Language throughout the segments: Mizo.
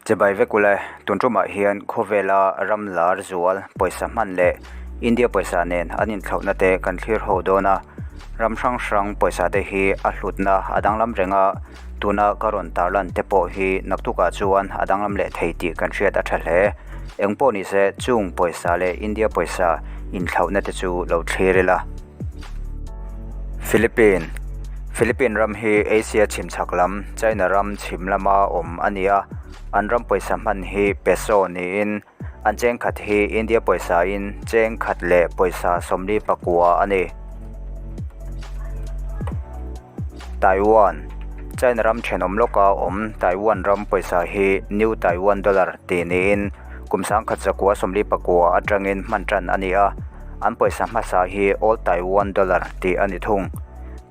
Chibai vek ule, tun tumah hian khawvela ram lar zual pawisa hman leh India pawisa nen an inthlauhna te kan thlir ho dawn a, ram hrang hrang pawisa te hi a hlutna a danglam reng a, tuna ka rawn tarlan te pawh hi naktukah chuan a danglam leh thei tih kan hriat a tha hle. Engpawh nise chung pawisa leh India pawisa inthlauhna te chu lo thlir ila. Philippine Philippine ram hi Asia chhim chhak lam China ram chhim lama awm a ni a, an ram pawisa hman hi peso niin an cheng khat hi India pawisa in cheng khat leh pawisa 44 a ni. Taiwan China ram thenawm lawka awm Taiwan ram pawisa hi New Taiwan Dollar tih niin kum 1949 atangin hman tan a ni a. An pawisa hmasa hi Old Taiwan Dollar tih a ni thung.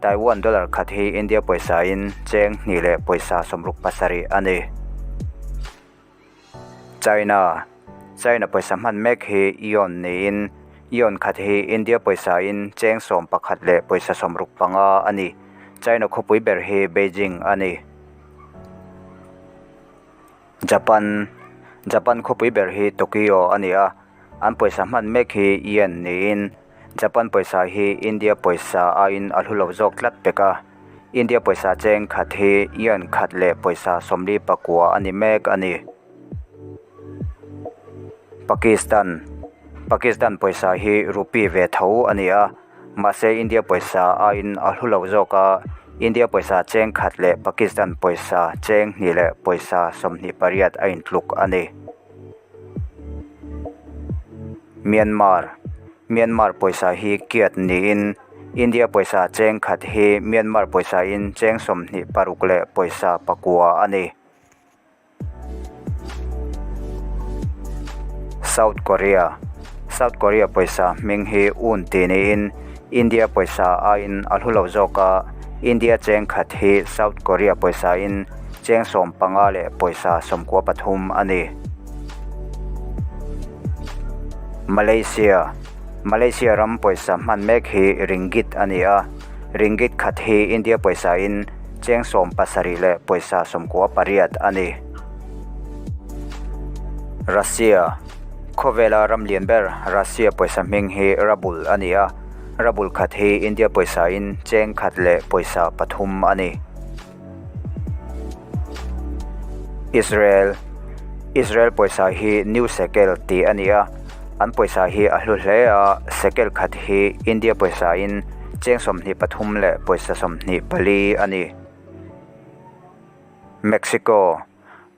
Taiwan Dollar khat hi India pawisa-in cheng hnih leh pawisa 67 a ni. China China pawisa hman mek hi Yuan niin Yuan khat hi India pawisa-in cheng 11 leh pawisa 65 a ni. China khawpui ber hi Beijing a ni. Japan Japan khawpui ber hi Tokyo a ni a. An pawisa hman mek hi yen niin Japan pawisa hi India pawisa aiin a hlu lo zawk tlat pek a, India pawisa cheng khat hi yen khat leh pawisa 49 a ni mek a ni. Pakistan Pakistan pawisa hi rupee ve tho a ni a, mahse India pawisa aiin a hlu lo zawk a, India pawisa cheng khat leh Pakistan pawisa cheng hnih leh pawisa 28 a intluk a ni. Myanmar Myanmar pawisa hi kyat niin India pawisa cheng khat hi Myanmar pawisa in cheng 26 leh pawisa 9 a ni. South Korea South Korea pawisa hming hi un tih niin India pawisa aiin a hlu lo zawk a, India cheng khat hi South Korea pawisa in cheng 15 leh pawisa 93 a ni. Malaysia Malaysia ram pawisa hman mek hi ringgit a ni a, ringgit khat hi India pawisa in cheng 70 leh pawisa 98 a ni. Russia Khawvela ram lian ber Russia pawisa hming hi Ruble a ni a, Ruble khat hi India pawisa in cheng khat leh pawisa 3 a ni. Israel Israel pawisa hi New Shekel tih a ni a, an pawisa hi a hlu hle a, shekel khat hi India pawisa in cheng 23 leh pawisa 24 a ni. Mexico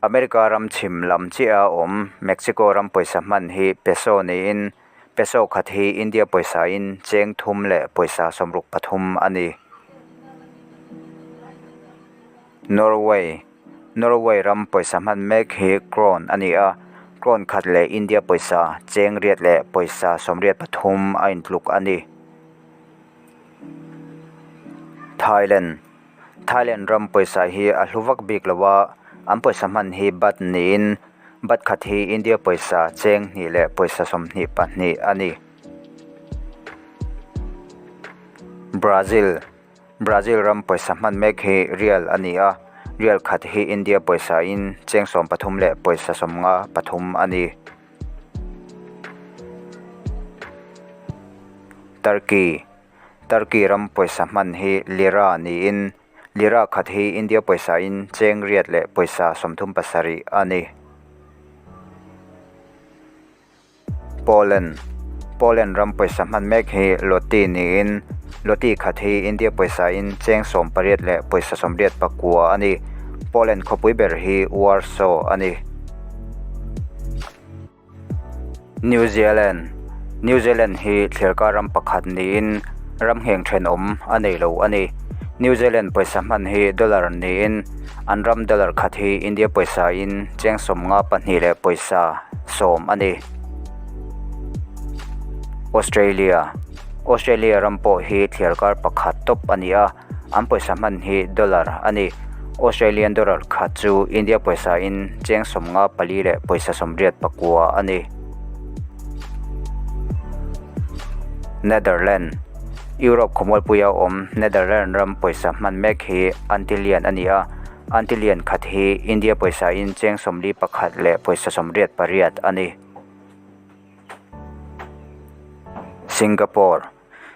America ram chhim lam chiah a awm Mexico ram pawisa hman hi peso niin peso khat hi India pawisa in cheng thum leh pawisa 63 a ni. Norway Norway ram pawisa hman mek hi krone a ni a, krone khat leh India pawisa cheng riat leh pawisa 83 a intluk a ni. Thailand Thailand ram pawisa hi a hlu vak bik lo a, an pawisa hman hi baht niin baht khat hi India pawisa cheng hnih leh pawisa 22 a ni. Brazil Brazil ram pawisa hman mek hi rial a ni a, rial khat hi India pawisa in cheng 13 leh pawisa 53 a ni. Turkey Turkey ram pawisa hman hi lira niin lira khat hi India pawisa in cheng riat leh pawisa 37 a ni. Poland Poland ram pawisa hman mek hi zloty niin zloty khat hi India pawisa in cheng 18 leh pawisa 89 a ni. Poland khawpui ber hi Warsaw a ni. New Zealand New Zealand hi thliarkar ram pakhat niin ram ngheng thenawm a nei lo a ni. New Zealand pawisa hman hi dollar niin an ram dollar khat hi India pawisa in cheng 52 leh pawisa 10 a ni. Australia Australia ram pawh hi thliarkar pakhat tawp a ni a, an pawisa hman hi dollar a ni. Australian dollar khat chu India pawisa in cheng 54 leh pawisa 89 a ni. Netherlands Europe khawmualpuia awm Netherlands ram pawisa hman mek hi Antillean a ni a. Antilian khat hi India pawisa in cheng 41 leh pawisa 88 a ni. Singapore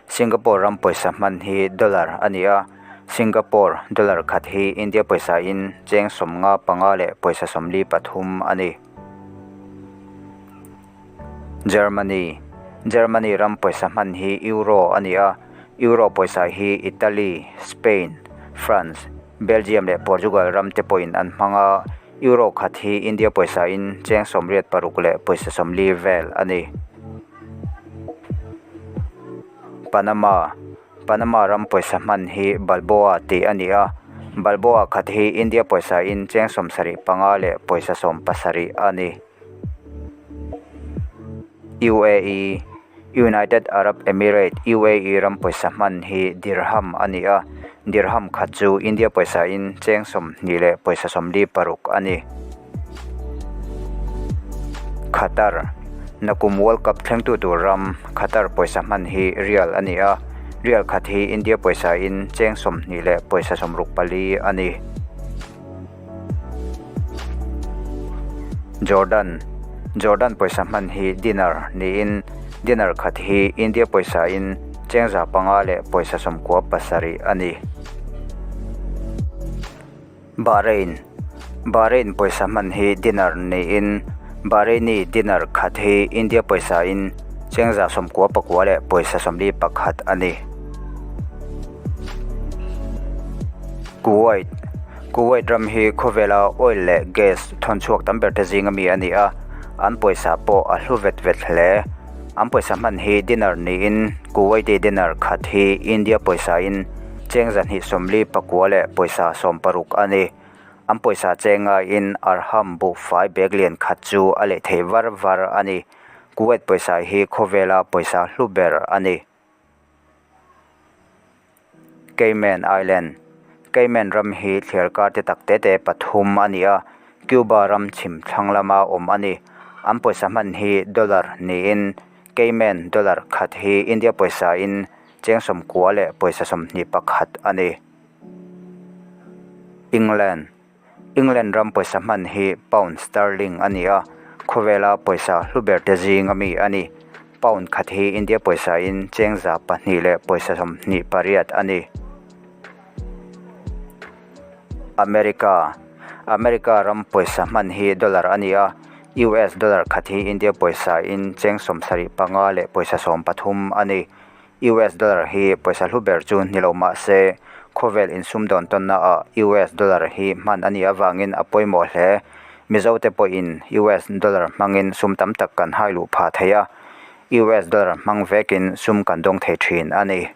Singapore ram pawisa hman hi dollar a ni a, Singapore dollar khat hi India pawisa in cheng 55 leh pawisa 43 a ni. Germany Germany ram pawisa hman hi Euro a ni a, Euro pawisa hi Italy, Spain, France, Belgium leh Portugal ram te pawhin an hmang a, Euro khat hi India pawisa in cheng 86 leh pawisa 40 vel a ni. Panama Panama ram pawisa hman hi Balboa tih a ni a, Balboa khat hi India pawisa in cheng 75 leh pawisa 70 a ni. UAE United Arab Emirate UAE ram pawisa hman hi Dirham a ni a, Dirham khat chu India pawisa in cheng 20 leh pawisa 46 a ni. Qatar Nakum World Cup thlengtu tur ram Qatar pawisa hman hi Rial a ni a, Rial khat hi India pawisa in cheng 20 leh pawisa 64 a ni. Jordan Jordan pawisa hman hi Dinar niin Dinar khat hi India pawisa in cheng 500 leh pawisa 97 a ni. Bahrain Bahrain pawisa hman hi Dinar niin Bahraini Dinar khat hi India pawisa in cheng 99 leh pawisa 41 a ni. Kuwait Kuwait ram hi khawvela oil leh gas thawn chhuak tam ber te zinga mi a ni a, an pawisa pawh a hlu vet vet hle. An pawisa hman hi dinar niin Kuwaiti dinar khat hi India pawisa in cheng 249 leh pawisa 60 a ni. An pawisa chenga in arham buhfai bag lian khat chu a leh thei var var a ni. Kuwait pawisa hi khawvela pawisa hlu ber a ni. Cayman Island Cayman ram hi thliar kar te tak te te pathum a ni a, Cuba ram chhim thlang lama awm a ni. An pawisa hman hi dollar niin Cayman dollar khat hi India pawisa in cheng 90 leh pawisa 21 a ni. England England ram pawisa hman hi pound sterling a ni a, khawvela pawisa hlu ber te zinga mi a ni. Pound khat hi India pawisa in cheng 200 leh pawisa 28 a ni. America America ram pawisa hman hi dollar a ni a, US dollar khat hi India pawisa in cheng 75 leh pawisa 13 a ni. US dollar hi pawisa hlu ber chu ni lo mah se, khawvel insumdawn tawnna ah US dollar hi hman a nih avangin a pawimawh hle. Mizo te pawhin US dollar hmangin sum tam tak kan hai luh phah thei a, US dollar hmang vekin sum kan dawng thei thin a ni.